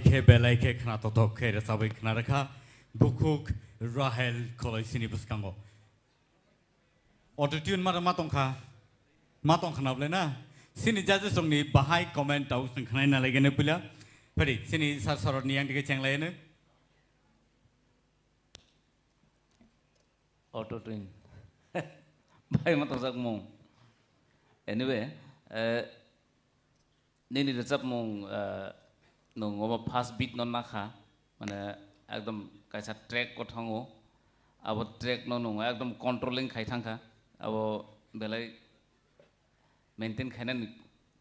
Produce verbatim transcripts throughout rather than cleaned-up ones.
Khe belai khe khna tothok khe rwchabwi khna rwkha bukhuk Rahel Kholoisini bwskango. Auto tune ma, ma tongkha, ma tongkha na bwle na? Sini judges rokni bahai comment tau chwng khnaina laigene puila. Phari sini sir sorotni yang dike chenglaiyeno. Auto tune. Bai ma tongjak mung. Anyway, eh, nini rwchapmung, eh, nwng obo first beat no nakha, mane ekdom kaisa track o thango, abo track no nwng ekdom controlling khai thangkha, abo belai maintain khainani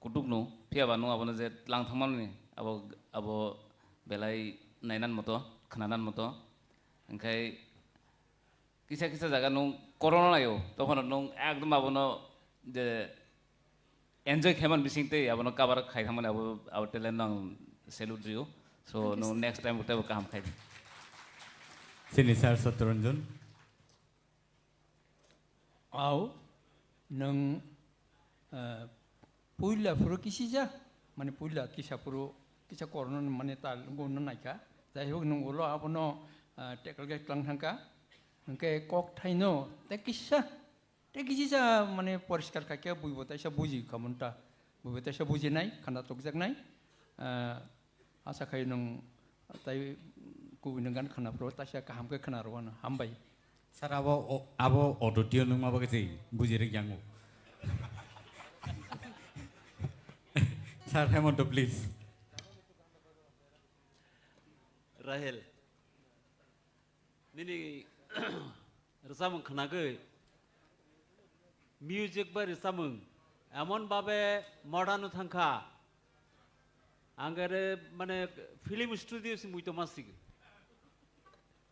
kutuk no, phiya ba nwng abono je tlang thangmani abo, abo belai nainan moto, khnanan moto, hwnkhe kisa kisa jaga nwng corona naio, tokhono nwng ekdom abono je enjoy khaiman bising tei abono cover khai thangmani abo, abo talent no ang salute rw-o. So, nwng next time teibo kaham khai di. Sini sir Satyaranjan. Au, nwng, eh, puila phuru kisija, mane puila kisa phuru, kisa corona mane tal wngno naikha. Jai hok nwng ulo abono, eh, tackle khe tlang thangkha. Hwnkhe kok thaino tei kisa, tei kisisa mane poriskar khaikhe buibo taisa buji khamunta. Buibo taisa bujinai, khanda tokjaknai. Eh, Asa khai nwng tai kubui nwng gan khwna phuru taisa kaham khe khwna rwano. Hambai. Sir, abo o-, abo auto tune nwngma bagwi se buji rwk yango. Sir Hemonto, please. Rahel. Nini rwchapmung khwnagwi, music bai rwchapmung emon babe modern o thangkha, angkhe mane film studio se mui tongma sigi.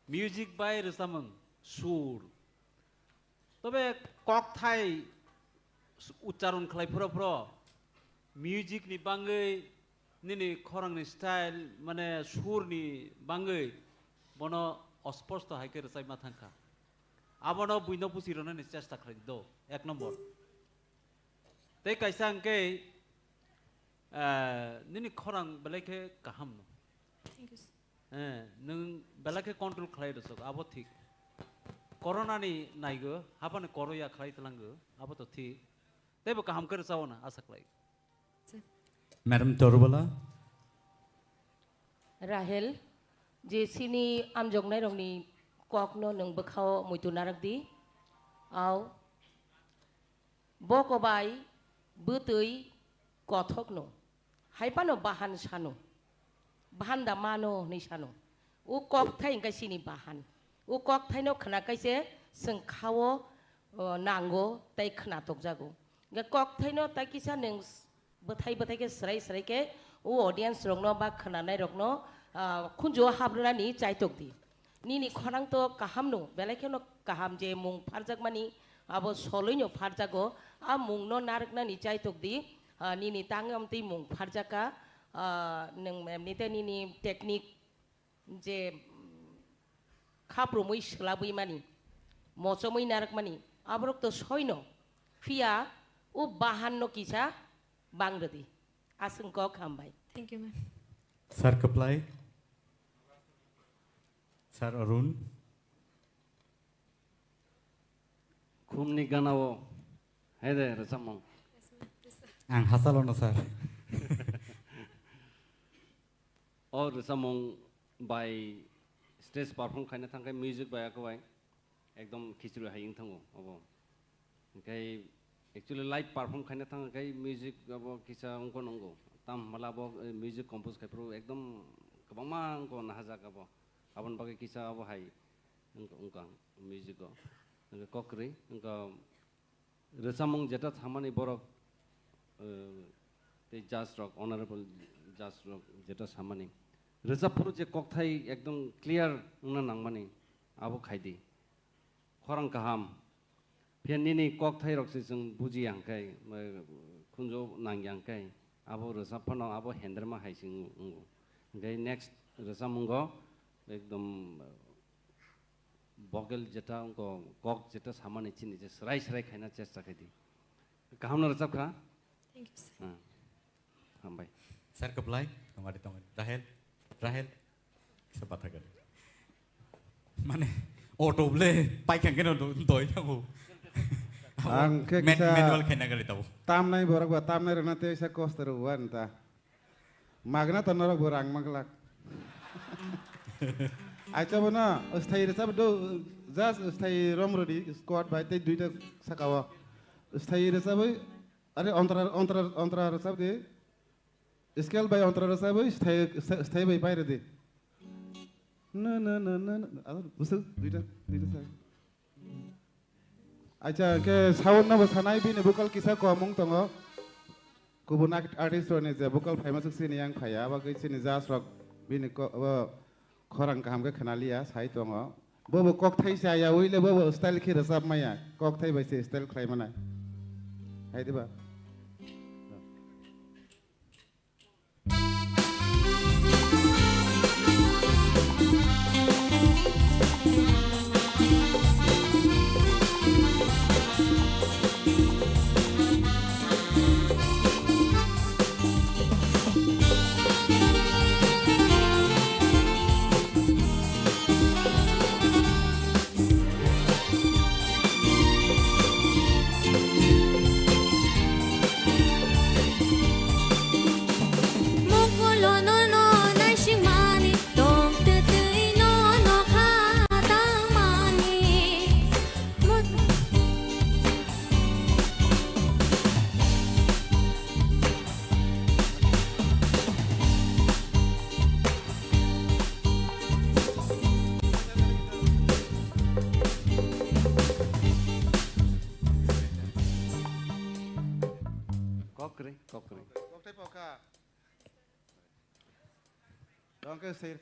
Music bai rwchapmung, sur, tobe kokthai uchcharon khlai phuru phuru music ni bangwi nini khorang ni style, mane sur ni bangwi bono osposto hai khe rwchapma thangkha. Abono buino buchi rwnani chesta khlai do, ek nombor. Tei kaisa hwnkhe, eh, nini khorang belai khe kaham no. Thank you, sir. Eh, nwng belai khe control khlai rwsok, abo thik. Corona ni naigo, haphano koro ya khlai tlango, abo to thik. Teibo kaham khe rwchao na asa khlai. Sir. Madam Torbala. Rahel, je sini amjoknairokni kokno nwng bwkhao muitu narwk di. Au. Bo kobai bwtwi kothokno. Hai phano bahan sano. Bahan da mano hwnwi sano. O kokthai hwnkhe sini bahan. O kokthaino khwna kaise chwng khao, o, nango tei khwna tokjago. Hwnkhe kokthaino tai kisa nwng s-, bwthai bwthai khe swrai swrai khe o audience rokno ba khwnanai rokno, ah, khunju o habrwnani chaitok di. Nini khorang to kaham no, belai kheno kaham je mung pharjakmani, abo soloi no pharjago, a mung no narwknani chaitok di, ah, nini tang amtwi mung pharjaka, ah, nwng emni te nini technique je, mm, khaprumwi swlabwi mani, mochomwi narwkmani, aborok to soino, phiya o bahan no kisa bang rwdi. Aswk kok hambai. Thank you, ma'am. Sir Kwplai. Sir Arun. Khumni ganao hai de rwchapmung. Ang hachalono, sir. O rwchapmung bai stage perform khaina thangkhe music bai akwbai ekdom khichri hai wng thango obo. Hwnkhe actually live perform khaina thangkhe music abo kisa wngkha nwngo. Tam hwnba abo, eh, music compose khai phuru ekdom kwbangma wngkha nahajak abo. Aboni bagwi kisa abo hai wngkha, wngkha music o. Hwnkhe kok kwrwi wngkha. Rwchapmung jeta samani borok, eh, tei judge rok, honorable judge rok jeta samani. Rwchap phuru je kokthai ekdom clear wngna nangmani, abo khaidi. Khorang kaham. Phiya nini kokthai rok se chwng bujiya hwnkhe, eh, khunju nangya hwnkhe, abo rwchap phano abo henderma hai se wng-, wngo. Hwnkhe next rwchapmungo ekdom, eh, vocal jeta wngkha, kok jeta samani chini je srai srai khaina chesta khaidi. Kaham no rwchap kha? Thank you, sir. Ah, hambai. Sir Kwplai, tongari tongari. Rahel? Rahel, kisa batha gari. Mane, auto ble, paikang keno do-, doi tabo. Ang khe Mat-, kisa manual khaina gari tabo. Tamnai borok ba, tamnai rwna tei sa kosto rw wan ta. Magna to norok bo rang maglak. Acha bono, sthai rwchap do, just sthai rom rwdi, squad bai tei duita saka o. Sthai rwchap bai, are ontra, ontra, ontra rwchap di. Scale bai ontra rwchap bai, sthai, sthai, sthai bai pai rwdi. Na, na, na, na, na. Ado, busu, duita, duita saka. Acha, ke sound no bo sanai bini vocal kisa komung tongo. Kubun art-, artist rokni je vocal phaima swk sini yang phaiya, abo khe sini judge rok bini ko-, abo khorang kaham khe khwnaliya, sai tongo. Bo bo kokthai sa ya, uile bo bo style khe rwchap maya, kokthai bai se style khlai manai. Hai diba? Mokolo no no naisingmani, tong twtwi no no kha tangmani. Mot- Kokri, kokri. Kokthai pokha. Dongke sir.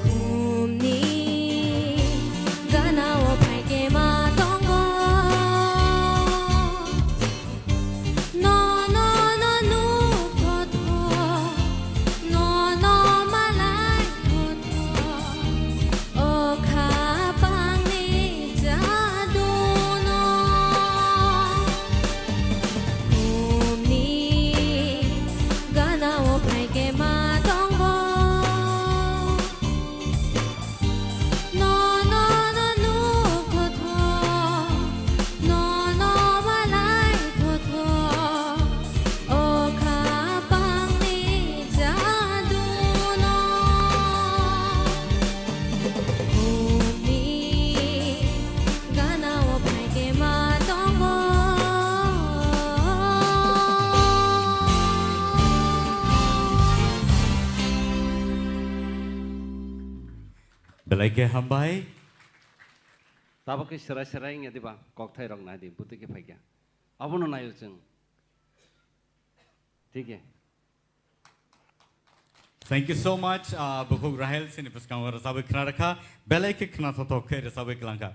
Khumni gana o phaikhe ma tongo. No, no, no, nuk thotho, no, no, malai thotho, o kha pangni jadu no. Khumni gana o phaikhe ma tongo. No, no, no, nuk thotho, no, no, malai thotho, o kha pangni jadu no. Bumi gana o phaikhe ma tongo. Belai khe hambai. Tabuk khe serai serai wngya diba, kokthai rok nai di, bwtwi khe phaikha. Abono naio chwng. Thik he. Thank you so much, ah, Bukhuk Rahel, chini bwskango rwchabwi khna rwkha, belai khe khnathok khe rwchabwi kwlangkha.